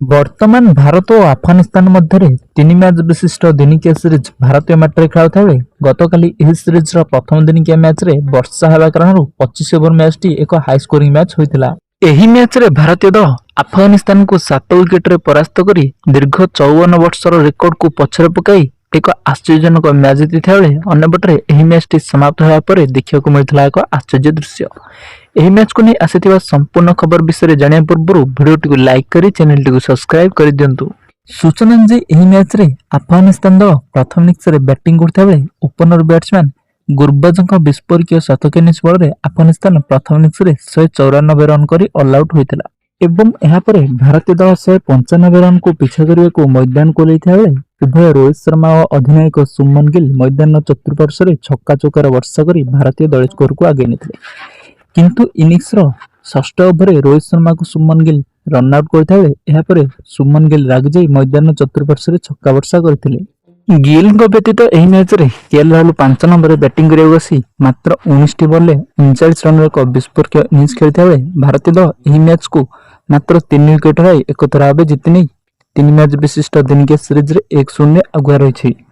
ବର୍ତ୍ତମାନ ଭାରତ ଓ ଆଫଗାନିସ୍ତାନ ମଧ୍ୟରେ ତିନି ମ୍ୟାଚ୍ ବିଶିଷ୍ଟ ଦିନିକିଆ ସିରିଜ୍ ଭାରତୀୟ ମାଟିରେ ଖେଳାଯାଉଥିବା ବେଳେ ଗତକାଲି ଏହି ସିରିଜ୍ର ପ୍ରଥମ ଦିନିକିଆ ମ୍ୟାଚ୍ରେ ବର୍ଷା ହେବା କାରଣରୁ 25 ଓଭର ମ୍ୟାଚ୍ଟି ଏକ ହାଇ ସ୍କୋରିଂ ମ୍ୟାଚ୍ ହୋଇଥିଲା। ଏହି ମ୍ୟାଚ୍ରେ ଭାରତୀୟ ଦଳ ଆଫଗାନିସ୍ତାନକୁ 7 ୱିକେଟରେ ପରାସ୍ତ କରି ଦୀର୍ଘ 54 ବର୍ଷର ରେକର୍ଡକୁ ପଛରେ ପକାଇ ଏକ ଆଶ୍ଚର୍ଯ୍ୟଜନକ ମ୍ୟାଚ୍ ଜିତିଥିବା ବେଳେ, ଅନ୍ୟପଟରେ ଏହି ମ୍ୟାଚ୍ଟି ସମାପ୍ତ ହେବା ପରେ ଦେଖିବାକୁ ମିଳିଥିଲା ଏକ ଆଶ୍ଚର୍ଯ୍ୟ ଦୃଶ୍ୟ। ଏହି ମ୍ୟାଚ୍କୁ ନେଇ ଆସିଥିବା ସମ୍ପୂର୍ଣ୍ଣ ଖବର ବିଷୟରେ ଜାଣିବା ପୂର୍ବରୁ ଭିଡ଼ିଓଟିକୁ ଲାଇକ୍ କରି ଚ୍ୟାନେଲଟିକୁ ସବସ୍କ୍ରାଇବ୍ କରିଦିଅନ୍ତୁ। ସୂଚନା ଅନୁଯାୟୀ, ଏହି ମ୍ୟାଚ୍ରେ ଆଫଗାନିସ୍ତାନ ଦଳ ପ୍ରଥମ ଇନିଂସରେ ବ୍ୟାଟିଂ କରୁଥିବା ବେଳେ ଓପନର ବ୍ୟାଟ୍ସମ୍ୟାନ୍ ଗୁରବାଜଙ୍କ ବିସ୍ଫୋରକ ଶତକ ଇନିଂସ ବଳରେ ଆଫଗାନିସ୍ତାନ ପ୍ରଥମ ଇନିଂସରେ 194 ରନ୍ କରି ଅଲ୍ ଆଉଟ୍ ହୋଇଥିଲା ଏବଂ ଏହାପରେ ଭାରତୀୟ ଦଳ 195 ରନ୍କୁ ପିଛା କରିବାକୁ ମଇଦାନକୁ ଓହ୍ଲାଇଥିବା ବେଳେ ଉଭୟ ରୋହିତ ଶର୍ମା ଓ ଅଧିନାୟକ ଶୁଭମନ ଗିଲ୍ ମଇଦାନର ଚତୁଃପାର୍ଶ୍ୱରେ ଛକା ଚୌକାର ବର୍ଷା କରି ଭାରତୀୟ ଦଳୀୟ ସ୍କୋରକୁ ଆଗେଇ ନେଇଥିଲେ। କିନ୍ତୁ ଇନିଂସର ଷଷ୍ଠ ଓଭରରେ ରୋହିତ ଶର୍ମାକୁ ଶୁଭମନ ଗିଲ୍ ରନ୍ ଆଉଟ୍ କରିଥିବା ବେଳେ ଏହାପରେ ଶୁଭମନ ଗିଲ୍ ରାଗିଯାଇ ମଇଦାନର ଚତୁଃପାର୍ଶ୍ୱରେ ଛକା ବର୍ଷା କରିଥିଲେ। ଗିଲ୍ଙ୍କ ବ୍ୟତୀତ ଏହି ମ୍ୟାଚ୍ରେ କେଏଲ୍ ରାହୁଲ 5 ନମ୍ବରରେ ବ୍ୟାଟିଂ କରିବାକୁ ଆସି ମାତ୍ର 19ଟି ବଲ୍ରେ 39 ରନ୍ର ଏକ ବିସ୍ଫୋରକ ଇନିଂସ ଖେଳିଥିବା ବେଳେ ଭାରତୀୟ ଦଳ ଏହି ମ୍ୟାଚ୍କୁ ମାତ୍ର 3 ୱିକେଟ୍ ହରାଇ ଏକତରଫା ଭାବେ ଜିତି ନେଇ ତିନି ମ୍ୟାଚ୍ ବିଶିଷ୍ଟ ଦିନିକିଆ ସିରିଜ୍ରେ 1-0ରେ ଆଗୁଆ ରହିଛି।